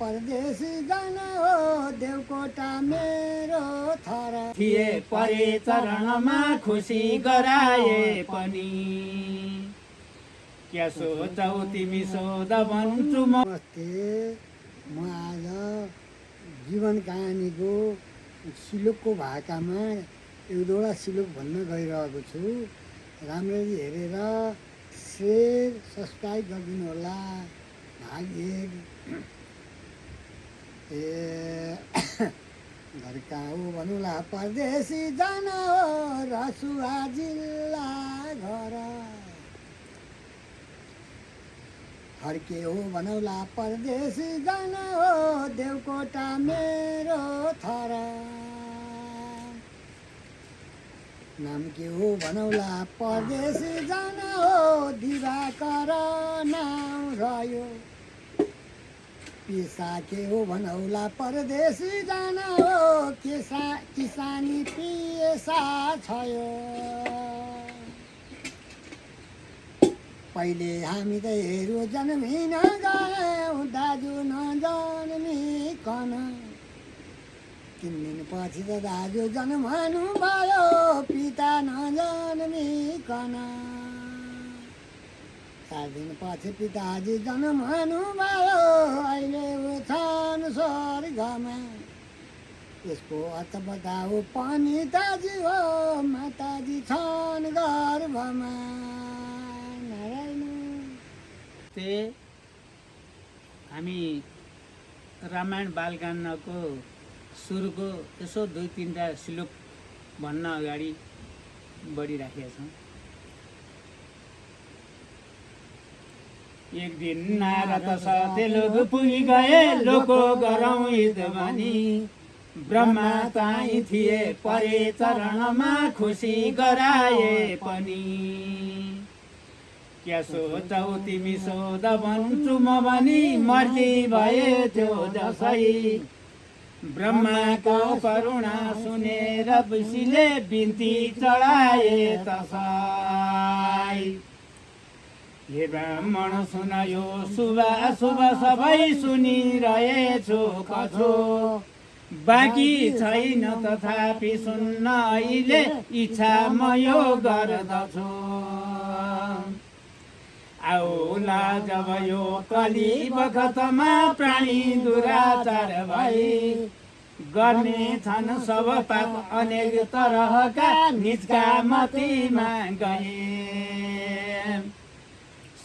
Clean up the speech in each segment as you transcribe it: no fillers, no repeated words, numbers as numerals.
परदेशी जान हो देवकोटा मेरो थर थिए परे चरणमा खुसी गराए पनि क्या सोचौ तिमी सोध भन्छु म। नमस्ते, म आज जीवन कहानीको श्लोकको भाकामा एक दुईवटा श्लोक भन्न गइरहेको छु। राम्ररी हेरेर सेयर सब्सक्राइब गरिदिनु होला। भाग 1 घर कहाँ हो भन्नुला परदेशी जान हो रसुवा जिल्ला घर फर्के हो बनौला परदेशी जान हो देवकोटा मेरो थर नाम के हो बनौला परदेशी जान हो दिवाकर नाम रह्यो पेसा के हो बनौला परदेशी जान हो किसानी पेसा छयो पहिले हामी त हेरो जन्मिन गयौँ दाजु नजन्मिकन 3 दिनपछि त दाजु जन्मनु भयो पिता नजन्मिकन 4 दिनपछि पिताजी जन्मनु भयो अहिले छन् स्वर्गमा यसको अर्थ बताऊ पनि दाजु हो माताजी छन् गर्भमा। हामी रामायण बालकाण्डको सुरुको यसो 2-3टा श्लोक भन्न अगाडि बढिराखेका छौँ। एक दिन नारद साथे लोक पुगी गए लोको गरौँ हित भनी ब्रह्मा चाहिँ थिए परे चरणमा खुसी गराए पनि क्या सोचौ तिमी सोध भन्छु म भनी मर्जी भए त्यो जसै ब्रह्माको करुणा सुनेर विष्णुले बिन्ती चढाए तसै हे ब्राह्मण सुन यो शुभ अशुभ सबै सुनिरहेछु कछो बाँकी छैन तथापि सुन्न अहिले इच्छा म यो गर्दछु आउला जब यो कली बखतमा प्राणी दुराचार भई गर्ने छन् सब पाप अनेक तरहका निजका मतीमा गए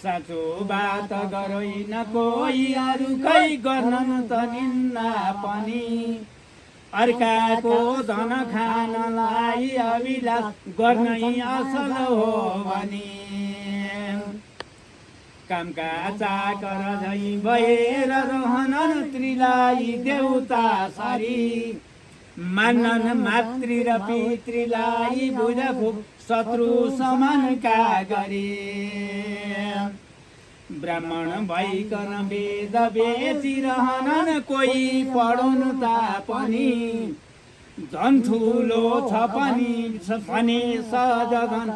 साँचो बात गरोइन कोही अरूकै गर्नन् त निन्दा पनि अर्काको धन खानलाई अभिलाष गर्नै असल हो भने कामका चाकर झै भएर रहनन् त्रिलाई देउता सरी मान्नन् मातृ र पितृलाई बुझखुब शत्रु समानका गरी ब्राह्मण भइकन वेद बेचिरहनन् कोही पढुन् तापनि झन् ठुलो छ पनि भने सजगन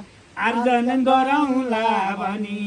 आर्जन गरौँला भनी